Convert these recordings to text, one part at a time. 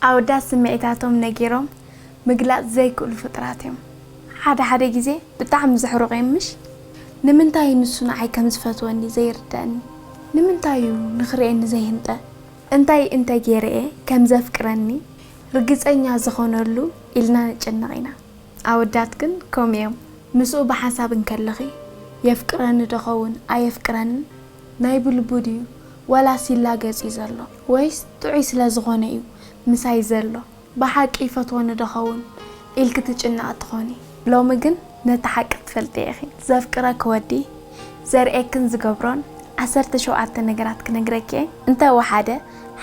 ኣወዳት ስምዒታቶም ነጊሮም ምግላጽ ዘይክእሉ ፍጥራት እዮም። ሓደ ሓደ ግዜ ብጣዕሚ ዘሕርቑ እዮም ምሽ? ንምንታይ እዩ ንሱ ንዓይ ከም ዝፈትወኒ ዘይርደኣኒ? ንምንታይ እዩ ንኽርእየኒ ዘይህንጠ? እንታይ እንተ ገይረ እየ ከም ዘፍቅረኒ ርግጸኛ ዝኾነሉ ኢልና ንጨነቕ ኢና። ኣወዳት ግን ከምኡ እዮም። ምስኡ ብሓንሳብ እንከለኺ የፍቅረኒ ዶ ኸውን ኣየፍቅረንን ናይ ብልቡ ድዩ ዋላስ ይላገጽ እዩ ዘሎ ወይስ ጥዑይ ስለ ዝኾነ እዩ ምሳይ ዘሎ? ብሓቂ ይፈትወኒ ዶ ኸውን ኢልኪ ትጭነቒ ትኾኒ። ሎሚ ግን ነቲ ሓቂ ክትፈልጥዮ ኢኺ። ዘፍቅረኪ ወዲ ዘርእየክን ዝገብሮን ዓሰርተ ሸውዓተ ነገራት ክነግረኪ እየ። እንተ ወሓደ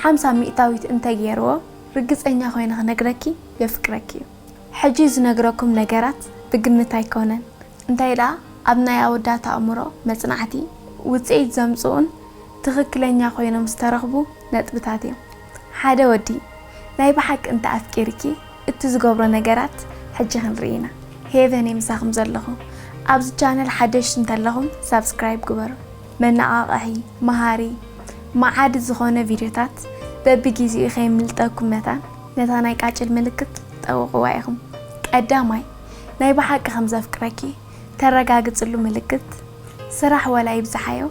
ሓምሳ ሚእታዊት እንተ ገይርዎ ርግጸኛ ኮይነ ክነግረኪ የፍቅረኪ እዩ። ሕጂ ዝነግረኩም ነገራት ብግምት ኣይኮነን። እንታይ ደኣ ኣብ ናይ ኣወዳት ኣእምሮ መጽናዕቲ ውጽኢት ዘምጽኡን ትኽክለኛ ኮይኖም ዝተረኽቡ ነጥብታት እዮም። ሓደ ወዲ ናይ ብሓቂ እንተ ኣፍቂርኪ እቲ ዝገብሮ ነገራት ሕጂ ክንርኢ ኢና። ሄቨን እየ ምሳኹም ዘለኹ። ኣብዚ ቻነል ሓደሽቲ እንተለኹም ሳብስክራይብ ግበሩ። መነቓቕሒ፣ መሃሪ፣ መዓዲ ዝኾነ ቪድዮታት በብጊዜኡ ከየምልጠኩም መታን ነታ ናይ ቃጭል ምልክት ጠውቕዋ ኢኹም። ቀዳማይ፣ ናይ ብሓቂ ከም ዘፍቅረኪ ተረጋግጽሉ ምልክት፣ ስራሕ ዋላ ይብዝሓዮ፣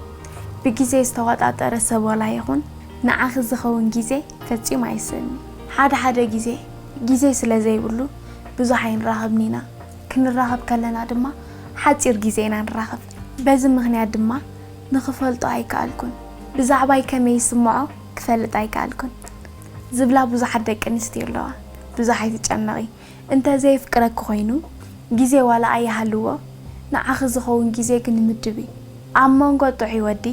ብግዜ ዝተዋጣጠረ ሰብ ዋላ ይኹን፣ ንዓኺ ዝኸውን ግዜ ፈጺሙ ኣይስእን'ዩ። ሓደ ሓደ ግዜ፣ ግዜ ስለ ዘይብሉ ብዙሕ ኣይንራኸብን ኢና። ክንራኸብ ከለና ድማ ሓጺር ግዜ ኢና ንራኸብ። በዚ ምኽንያት ድማ ንኽፈልጦ ኣይከኣልኩን። ብዛዕባይ ከመይ ይስምዖ ክፈልጥ ኣይከኣልኩን። ዝብላ ብዙሓት ደቂ ኣንስትዮ ኣለዋ። ብዙሕ ኣይትጨነቒ። እንተ ዘየፍቅረኪ ኮይኑ፣ ግዜ ዋላ ኣይሃልዎ፣ ንዓኺ ዝኸውን ግዜ ግን ምድቢ። ኣብ መንጎ ጥዑይ ወዲ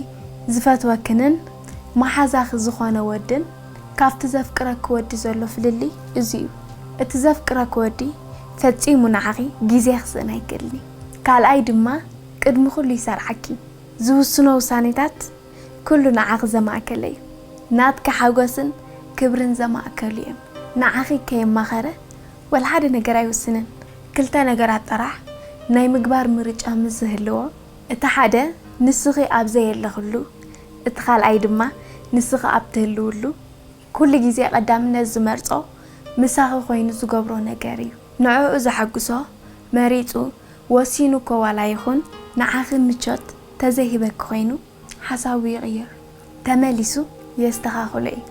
ዝፈትወክንን መሓዛኺ ዝኾነ ወድን ካብቲ ዘፍቅረኪ ወዲ ዘሎ ፍልልይ እዚ እዩ። እቲ ዘፍቅረኪ ወዲ ፈጺሙ ንዓኺ ግዜ ክስእን ኣይክእልን እዩ። ካልኣይ ድማ ቅድሚ ኩሉ ይሰርዓኪ። ዝውስኖ ውሳኔታት ኩሉ ንዓኺ ዘማእከለ እዩ። ናትኪ ሓጎስን ክብርን ዘማእከሉ እዮም። ንዓኺ ከየማኸረ ወላ ሓደ ነገር ኣይውስንን። ክልተ ነገራት ጥራሕ ናይ ምግባር ምርጫ ምስ ዝህልዎ፣ እቲ ሓደ ንስኺ ኣብ ዘየለኽሉ፣ እቲ ካልኣይ ድማ ንስኺ ኣብ ትህልውሉ፣ ኩሉ ግዜ ቀዳምነት ዝመርጾ ምሳኺ ኮይኑ ዝገብሮ ነገር እዩ። ንዕኡ ዘሐጉሶ መሪጹ ወሲኑ እኮ ዋላ ይኹን ንዓኺ ምቾት ተዘይህበኪ ኮይኑ ሓሳቡ ይቕይር። ተመሊሱ የስተኻኽሎ እዩ።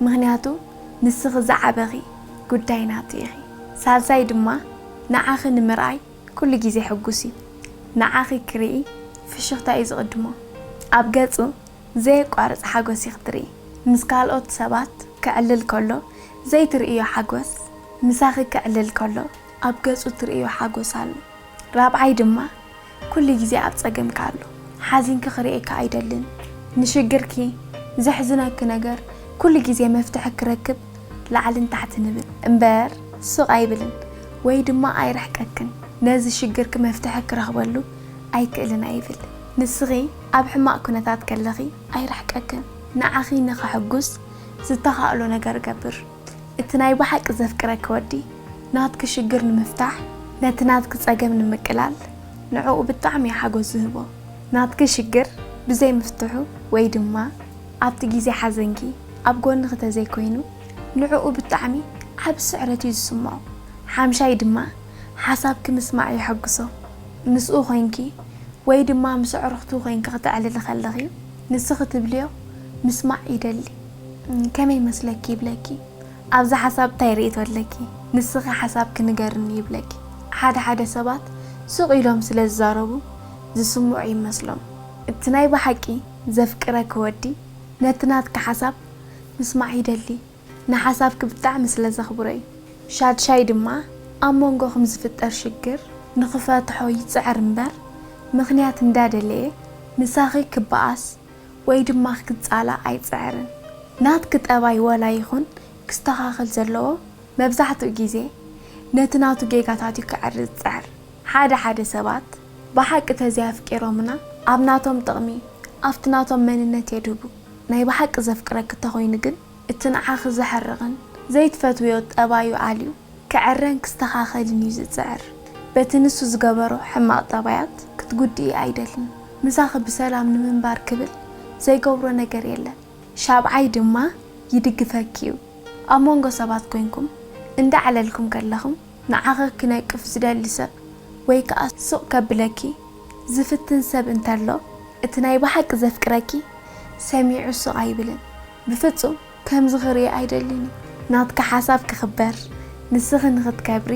ምኽንያቱ ንስኺ ዝዓበኺ ጉዳይ ናቱ ኢኺ። ሳልሳይ ድማ ንዓኺ ንምርኣይ ኩሉ ግዜ ሕጉስ እዩ። ንዓኺ ክርኢ ፍሽኽታ እዩ ዝቕድሞ። ኣብ ገጹ ዘየቋርጽ ሓጎስ ኢኺ ትርኢ። ምስ ካልኦት ሰባት ክዕልል ከሎ ዘይትርእዮ ሓጎስ ምሳኺ ክዕልል ከሎ ኣብ ገጹ ትርእዮ ሓጎስ ኣሎ። ራብዓይ ድማ ኩሉ ግዜ ኣብ ጸገምካ ኣሎ። ሓዚንኪ ክርእየካ ኣይደልን። ንሽግርኪ ዘሕዝነኪ ነገር ኩሉ ግዜ መፍትሒ ክረክብ ላዕልን ታሕትን ይብል እምበር ስቕ ኣይብልን ወይ ድማ ኣይርሕቀክን። ነዚ ሽግርኪ መፍትሒ ክረኽበሉ ኣይክእልን ኣይብል። ንስኺ ኣብ ሕማቕ ኩነታት ከለኺ ኣይርሕቀክን። ንዓኺ ንኸሐጉስ ዝተኻእሎ ነገር ገብር። እቲ ናይ ብሓቂ ዘፍቅረኪ ወዲ ናትኪ ሽግር ንምፍታሕ፣ ነቲ ናትኪ ጸገም ንምቅላል ንዕኡ ብጣዕሚ እዩ ሓጎስ ዝህቦ። ናትኪ ሽግር ብዘይ ምፍትሑ ወይ ድማ ኣብቲ ግዜ ሓዘንኪ ኣብ ጎንኺ ተዘይኮይኑ ንዕኡ ብጣዕሚ ዓቢ ስዕረት እዩ ዝስምዖ። ሓምሻይ ድማ ሓሳብኪ ምስማዕ የሐጉሶ። ምስኡ ኮይንኪ ወይ ድማ ምስ ኣዕሩኽቱ ኮይንኪ ክተዕልሊ ከለኺ ንስኺ ትብልዮ ምስማዕ ይደሊ። "እም፣ ከመይ ይመስለኪ?" ይብለኪ። "ኣብዚ ሓሳብ እንታይ ርእይቶ ኣለኪ? ንስኺ ሓሳብኪ ንገርኒ" ይብለኪ። ሓደ ሓደ ሰባት ስቕ ኢሎም ስለ ዝዛረቡ ዝስምዑ ይመስሎም። እቲ ናይ ብሓቂ ዘፍቅረኪ ወዲ ነቲ ናትኪ ሓሳብ ምስማዕ ይደሊ። ንሓሳብኪ ብጣዕሚ ስለ ዘኽብሮ እዩ። ሻድሻይ ድማ ኣብ መንጎኹም ዝፍጠር ሽግር ንኽፈትሖ ይጽዕር እምበር ምኽንያት እንዳደለየ ምሳኺ ክበኣስ ወይ ድማ ክጻላእ ኣይጽዕርን። ናትኪ ጠባይ ዋላ ይኹን ክስተኻኸል ዘለዎ መብዛሕትኡ ግዜ ነቲ ናቱ ጌጋታት እዩ ክዕሪ ዝጽዕር። ሓደ ሓደ ሰባት ብሓቂ ተዘይኣፍቂሮምና ኣብ ናቶም ጥቕሚ ኣብቲ ናቶም መንነት የድህቡ። ናይ ብሓቂ ዘፍቅረኪ እንተኾይኑ ግን እቲ ንዓኺ ዘሕርቕን ዘይትፈትውዮ ጠባዩ ኣልዩ ክዕረን ክስተኻኸልን እዩ ዝጽዕር። በቲ ንሱ ዝገበሮ ሕማቕ ጠባያት ክትጉድኢ ኣይደልን። ምሳኺ ብሰላም ንምንባር ክብል ዘይገብሮ ነገር የለን። ሻብዓይ ድማ ይድግፈኪ እዩ። ኣብ መንጎ ሰባት ኮይንኩም እንዳዕለልኩም ከለኹም፣ ንዓኺ ክነቅፍ ዝደሊ ሰብ ወይ ከኣ ሱቕ ከብለኪ ዝፍትን ሰብ እንተሎ፣ እቲ ናይ ብሓቂ ዘፍቅረኪ ሰሚዑ ሱቕ ኣይብልን። ብፍጹም ከምዚ ክርኢ ኣይደልን እዩ። ናትኪ ሓሳብ ክኽበር፣ ንስኺ ንኽትከብሪ፣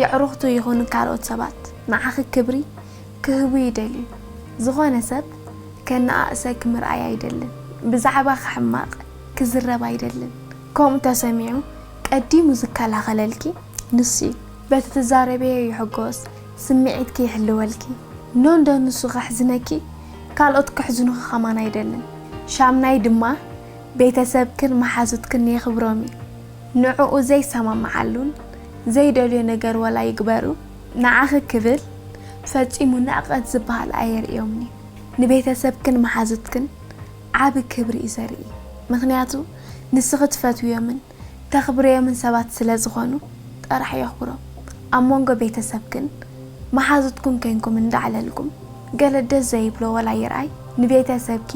የዕሩኽቱ ይኹኑ ካልኦት ሰባት ንዓኺ ክብሪ ክህቡ ይደልዩ። ዝኾነ ሰብ ከነኣእሰኪ ምርኣይ ኣይደልን። ብዛዕባኺ ሕማቕ ክዝረብ ኣይደልን። ከምኡ ተሰሚዑ ቀዲሙ ዝከላኸለልኪ ንሱ እዩ። በቲ ትዛረብዮ ይሕጎስ፣ ስምዒትኪ ይሕልወልኪ። ኖንዶ ንሱ ከሕዝነኪ፣ ካልኦት ክሕዝኑኺ ከማን ኣይደልን። ሻምናይ ድማ ቤተሰብክን መሓዙትክን የኽብሮም እዩ። ንዕኡ ዘይሰማምዓሉን ዘይደልዮ ነገር ወላ ይግበሩ፣ ንዓኺ ክብል ፈጺሙ ንዕቀት ዝበሃል ኣየርእዮምን እዩ። ንቤተሰብክን መሓዙትክን ዓቢ ክብሪ እዩ ዘርኢ። ምኽንያቱ ንስኺ ትፈትውዮምን ተኽብርዮምን ሰባት ስለ ዝኾኑ ጥራሕ የኽብሮም። ኣብ መንጎ ቤተሰብክን መሓዙትኩም ኮይንኩም እንዳዕለልኩም ገለ ደስ ዘይብሎ ወላ ይርኣይ፣ ንቤተሰብኪ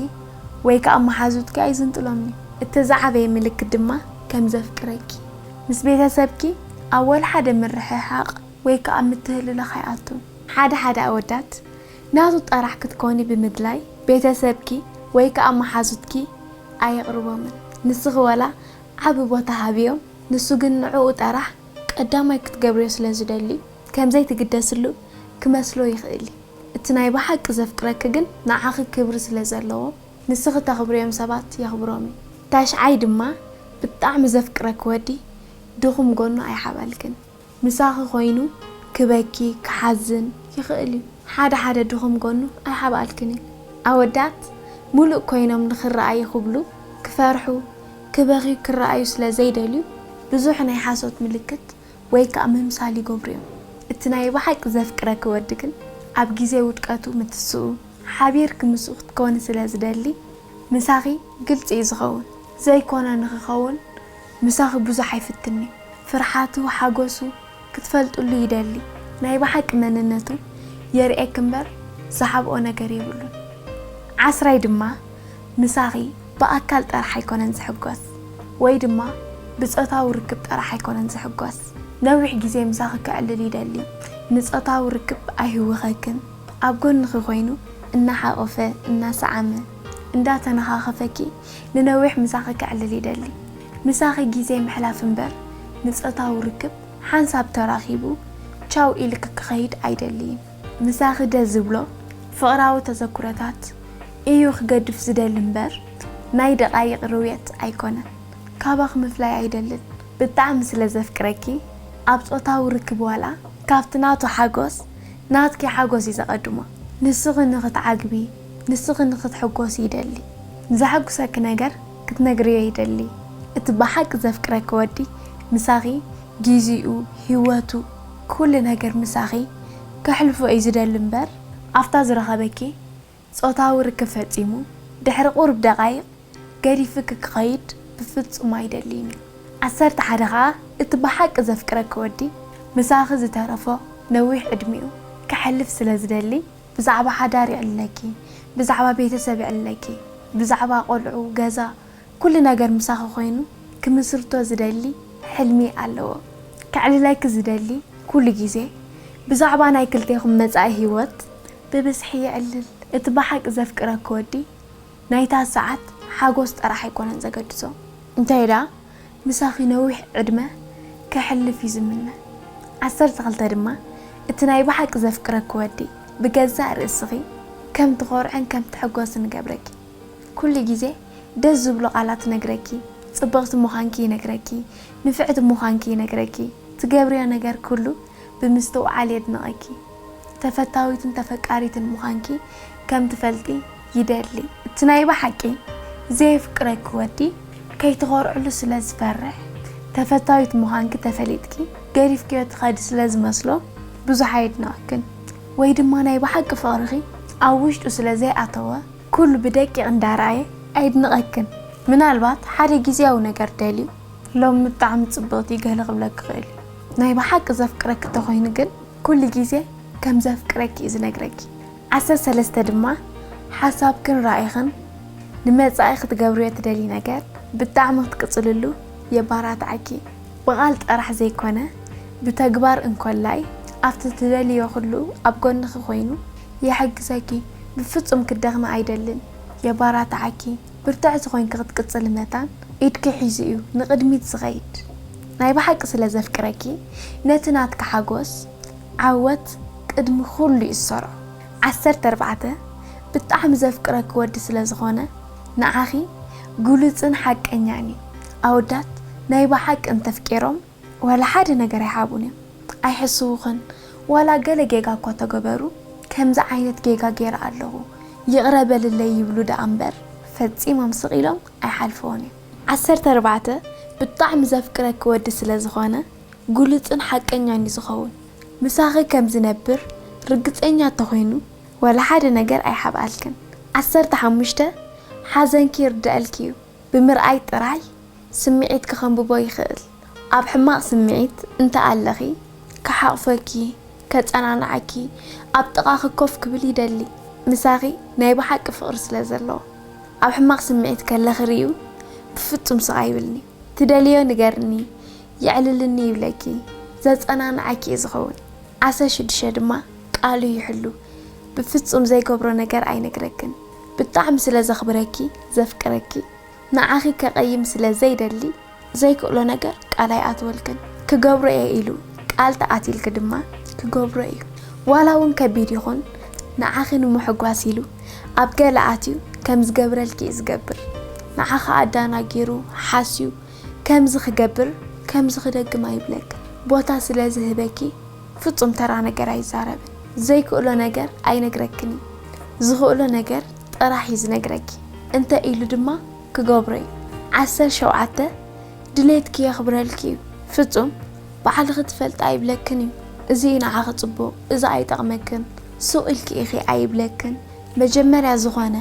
ወይ ከኣ መሓዙትኪ ኣይዝንጥሎምን እዩ። እቲ ዝዓበየ ምልክት ድማ ከም ዘፍቅረኪ። ምስ ቤተሰብኪ ኣብ ወላ ሓደ ምርሕሓቕ ወይ ከኣ ምትህልላኽ ኣይኣቱን። ሓደ ሓደ ኣወዳት ናቱ ጠራሕ ክትኮኒ ብምድላይ ቤተሰብኪ ወይ ከኣ መሓዙትኪ ኣየቕርቦምን። ንስኺ ወላ ዓቢ ቦታ ሃብዮም፣ ንሱ ግን ንዕኡ ጠራሕ ቀዳማይ ክትገብርዮ ስለ ዝደሊ ከም ዘይትግደስሉ ክመስሎ ይኽእል እዩ። እቲ ናይ ብሓቂ ዘፍቅረኪ ግን ንዓኺ ክብሪ ስለ ዘለዎ፣ ንስኺ ተኽብርዮም ሰባት የኽብሮም እዩ። ታሽዓይ ድማ ብጣዕሚ ዘፍቅረኪ ወዲ ድኹም ጎኑ ኣይሓባልክን። ምሳኺ ኮይኑ ክበኪ፣ ክሓዝን ይኽእል እዩ። ሓደ ሓደ ድኹም ጎኑ ኣይሓባልክን እዩ። ኣወዳት ሙሉእ ኮይኖም ንኽረኣዩ ክብሉ ክፈርሑ፣ ክበኽዩ ክረኣዩ ስለ ዘይደልዩ ብዙሕ ናይ ሓሶት ምልክት ወይ ከኣ ምምሳል ይገብሩ እዮም። እቲ ናይ ብሓቂ ዘፍቅረኪ ወዲ ግን ኣብ ግዜ ውድቀቱ ምትስኡ፣ ሓቢርኪ ምስኡ ክትኮኒ ስለ ዝደሊ ምሳኺ ግልጺ እዩ ዝኸውን። ዘይኮነ ንኽኸውን ምሳኺ ብዙሕ ኣይፍትን እዩ። ፍርሓቱ፣ ሓጎሱ ክትፈልጥሉ ይደሊ። ናይ ብሓቂ መንነቱ የርእየኪ እምበር ዝሓብኦ ነገር የብሉን። ዓስራይ ድማ ምሳኺ ብኣካል ጥራሕ ኣይኮነን ዝሕጎስ ወይ ድማ ብጾታዊ ርክብ ጥራሕ ኣይኮነን ዝሕጎስ። ነዊሕ ግዜ ምሳኺ ከዕልል ይደሊ። ንጾታዊ ርክብ ኣይህውኸክን። ኣብ ጎንኺ ኮይኑ እናሓቖፈ፣ እናሰዓመ፣ እንዳተነኻኸፈኪ ንነዊሕ ምሳኺ ከዕልል ይደሊ። ምሳኺ ግዜ ምሕላፍ እምበር ንጾታዊ ርክብ ሓንሳብ ተራኺቡ ቻው ኢልኪ ክኸይድ ኣይደልይን። ምሳኺ ደስ ዝብሎ ፍቕራዊ ተዘክሮታት እዩ ክገድፍ ዝደሊ እምበር ናይ ደቓይቕ ርውየት ኣይኮነን። ካባኺ ምፍላይ ኣይደልን። ብጣዕሚ ስለ ዘፍቅረኪ ኣብ ጾታዊ ርክብ ዋላ ካብቲ ናቱ ሓጎስ ናትኪ ሓጎስ እዩ ዘቐድሞ። ንስኺ ንኽትዓግቢ፣ ንስኺ ንኽትሕጎሲ ይደሊ። ዘሐጉሰኪ ነገር ክትነግርዮ ይደሊ። እቲ ብሓቂ ዘፍቅረኪ ወዲ ምሳኺ ግዜኡ፣ ህይወቱ፣ ኩሉ ነገር ምሳኺ ከሕልፎ እዩ ዝደሊ እምበር ኣብታ ዝረኸበኪ ጾታዊ ርክብ ፈጺሙ ድሕሪ ቁሩብ ደቓይቕ ገዲፉኪ ክኸይድ ብፍጹም ኣይደልይን እዩ። ዓሰርተ ሓደ ኸኣ እቲ ብሓቂ ዘፍቅረኪ ወዲ ምሳኺ ዝተረፎ ነዊሕ ዕድሚኡ ከሕልፍ ስለ ዝደሊ ብዛዕባ ሓዳር የዕልለኪ፣ ብዛዕባ ቤተሰብ የዕልለኪ፣ ብዛዕባ ቆልዑ፣ ገዛ፣ ኩሉ ነገር ምሳኺ ኮይኑ ክምስርቶ ዝደሊ ሕልሚ ኣለዎ። ከዕልለኪ ዝደሊ ኩሉ ግዜ ብዛዕባ ናይ ክልቴኹም መጻኢ ህይወት ብብዝሒ የዕልል። እቲ ብሓቂ ዘፍቅረኪ ወዲ ናይታ ሰዓት ሓጎስ ጥራሕ ኣይኮነን ዘገድሶ። እንታይ ደኣ ምሳኺ ነዊሕ ዕድመ ከሕልፍ እዩ ዝምነ። ዓሰርተ ክልተ ድማ እቲ ናይ ብሓቂ ዘፍቅረኪ ወዲ ብገዛእ ርእስኺ ከም ትኾርዕን ከም ትሕጎስን ይገብረኪ። ኩሉ ግዜ ደስ ዝብሉ ቃላት ይነግረኪ፣ ጽብቕቲ ምዃንኪ ይነግረኪ፣ ንፍዕቲ ምዃንኪ ይነግረኪ። ትገብርዮ ነገር ኩሉ ብምስትውዓል የድንቐኪ። ተፈታዊትን ተፈቃሪትን ምዃንኪ ከም ትፈልጢ ይደሊ። እቲ ናይ ብሓቂ ዘየፍቅረኪ ወዲ ከይትኾርዕሉ ስለ ዝፈርሕ፣ ተፈታዊት ምዃንኪ ተፈሊጥኪ ገዲፍክዮ ትኸዲ ስለ ዝመስሎ ብዙሕ ኣየድንቐክን። ወይ ድማ ናይ ብሓቂ ፍቕርኺ ኣብ ውሽጡ ስለ ዘይኣተወ ኩሉ ብደቂቕ እንዳረኣየ ኣየድንቐክን። ምናልባት ሓደ ግዝያዊ ነገር ደልዩ ሎሚ ብጣዕሚ ጽብቕቲ ገለ ክብለኪ ይኽእል እዩ። ናይ ብሓቂ ዘፍቅረኪ እንተኾይኑ ግን ኩሉ ግዜ ከም ዘፍቅረኪ እዩ ዝነግረኪ። ዓሰርተ ሰለስተ ድማ ሓሳብክን ራኢኽን ንመጻኢ ክትገብርዮ ትደልዪ ነገር ብጣዕሚ ክትቅጽልሉ የባራትዓኪ። ብቓል ጥራሕ ዘይኮነ፣ ብተግባር እንኮላይ ኣብቲ ትደልዮ ኩሉ ኣብ ጎንኺ ኮይኑ ይሕግዘኪ። ብፍጹም ክትደኽሚ ኣይደልን። የባራትዓኪ። ብርትዕቲ ኮይንኪ ክትቅጽሊ መታን ኢድኪ ሒዙ እዩ ንቕድሚት ዝኸይድ። ናይ ብሓቂ ስለ ዘፍቅረኪ ነቲ ናትኪ ሓጎስ ዓወት ቅድሚ ኩሉ ይሰሮ። ዓሰርተ ኣርባዕተ ብጣዕሚ ዘፍቅረኪ ወዲ ስለ ዝኾነ ንዓኺ ግሉጽን ሓቀኛን እዩ። ኣወዳት ናይ ብሓቂ እንተፍቂሮም ዋላ ሓደ ነገር ኣይሓቡን እዮም። ኣይሕስውኽን። ዋላ ገለ ጌጋ እኳ ተገበሩ ከምዚ ዓይነት ጌጋ ገይረ ኣለኹ ይቕረ በልለይ ይብሉ ደኣ እምበር ፈጺሞም ስቕ ኢሎም ኣይሓልፍዎን እዮም። ዓሰርተ ኣርባዕተ ብጣዕሚ ዘፍቅረኪ ወዲ ስለ ዝኾነ ግሉጽን ሓቀኛን እዩ ዝኸውን። ምሳኺ ከም ዝነብር ርግጸኛ ተኾይኑ ዋላ ሓደ ነገር ኣይሓብኣልክን። ዓሰርተ ሓሙሽተ ሓዘንኪ ይርድኣልኪ እዩ። ብምርኣይ ጥራይ ስምዒት ክኸንብቦ ይኽእል። ኣብ ሕማቕ ስምዒት እንተ ኣለኺ ክሓቕፈኪ፣ ከጸናንዓኪ፣ ኣብ ጥቓኺ ኮፍ ክብል ይደሊ። ምሳኺ ናይ ብሓቂ ፍቕሪ ስለ ዘለዎ። ኣብ ሕማቕ ስምዒት ከለኺ ርእዩ ብፍጹም ስቕ ኣይብልን'ዩ። ትደልዮ ንገርኒ፣ የዕልልኒ ይብለኪ፣ ዘጸናንዓኪ እዩ ዝኸውን። ዓሰርተ ሽዱሽተ ድማ ቃሉ ይሕሉ። ብፍጹም ዘይገብሮ ነገር ኣይነግረክን። ብጣዕሚ ስለ ዘኽብረኪ፣ ዘፍቅረኪ፣ ንዓኺ ከቐይም ስለ ዘይደሊ፣ ዘይክእሎ ነገር ቃል ኣይኣትወልክን። ክገብሮ እየ ኢሉ ቃል ተኣትይልኪ ድማ ክገብሮ እዩ። ዋላ እውን ከቢድ ይኹን፣ ንዓኺ ንምሕጓስ ኢሉ ኣብ ገለ ኣትዩ ከም ዝገብረልኪ እዩ ዝገብር። ንዓኺ ኣዳናጊሩ ሓስዩ ከምዚ ክገብር ከምዚ ክደግም ኣይብለክን። ቦታ ስለ ዝህበኪ ፍጹም ተራ ነገር ኣይዛረብን። ዘይክእሎ ነገር ኣይነግረክን እዩ። ዝኽእሎ ነገር ጥራሕ እዩ ዝነግረኪ። እንተ ኢሉ ድማ ክገብሮ እዩ። ዓሰርተ ሸውዓተ ድሌትኪ የኽብረልኪ እዩ። ፍጹም ባዕልኺ ትፈልጢ ኣይብለክን እዩ። እዚ እዩ ንዓኺ ጽቡቕ፣ እዚ ኣይጠቕመክን፣ ሱቕ ኢልኪ ኢኺ ኣይብለክን። መጀመርያ ዝኾነ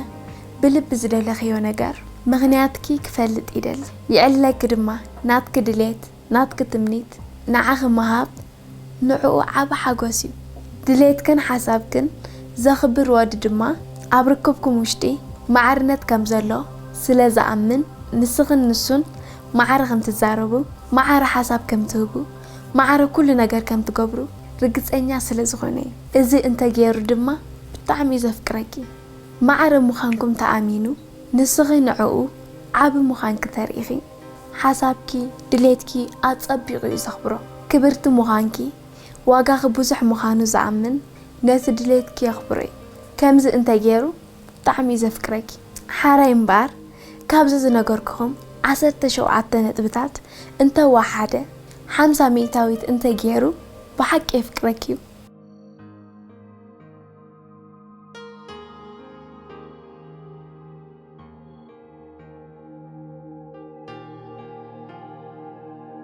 ብልቢ ዝደለኽዮ ነገር ምኽንያትኪ ክፈልጥ ይደሊ። ይዕልለኪ ድማ ናትኪ ድሌት፣ ናትኪ ትምኒት ንዓኺ ምሃብ ንዕኡ ዓቢ ሓጎስ እዩ። ድሌትክን ሓሳብክን ዘኽብር ወዲ ድማ ኣብ ርክብኩም ውሽጢ ማዕርነት ከም ዘሎ ስለ ዝኣምን፣ ንስኽን ንሱን ማዕረ ከም ትዛረቡ፣ ማዕረ ሓሳብ ከም ትህቡ፣ ማዕረ ኩሉ ነገር ከም ትገብሩ ርግጸኛ ስለ ዝኾነ እዩ። እዚ እንተገይሩ ድማ ብጣዕሚ እዩ ዘፍቅረኪ። ማዕረ ምዃንኩም ተኣሚኑ፣ ንስኺ ንዕኡ ዓቢ ምዃንኪ ተርኢኺ፣ ሓሳብኪ፣ ድሌትኪ ኣጸቢቑ እዩ ዘኽብሮ። ክብርቲ ምዃንኪ፣ ዋጋኺ ብዙሕ ምዃኑ ዝኣምን፣ ነቲ ድሌትኪ የኽብሮ እዩ። ከምዚ እንተገይሩ ብጣዕሚ እዩ ዘፍቅረኪ። ሓራይ እምበኣር፣ ካብዚ ዝነገርኩኹም ዓሰርተ ሸውዓተ ነጥብታት እንተወሓደ ሓምሳ ሚእታዊት እንተገይሩ ብሓቂ የፍቅረኪ እዩ።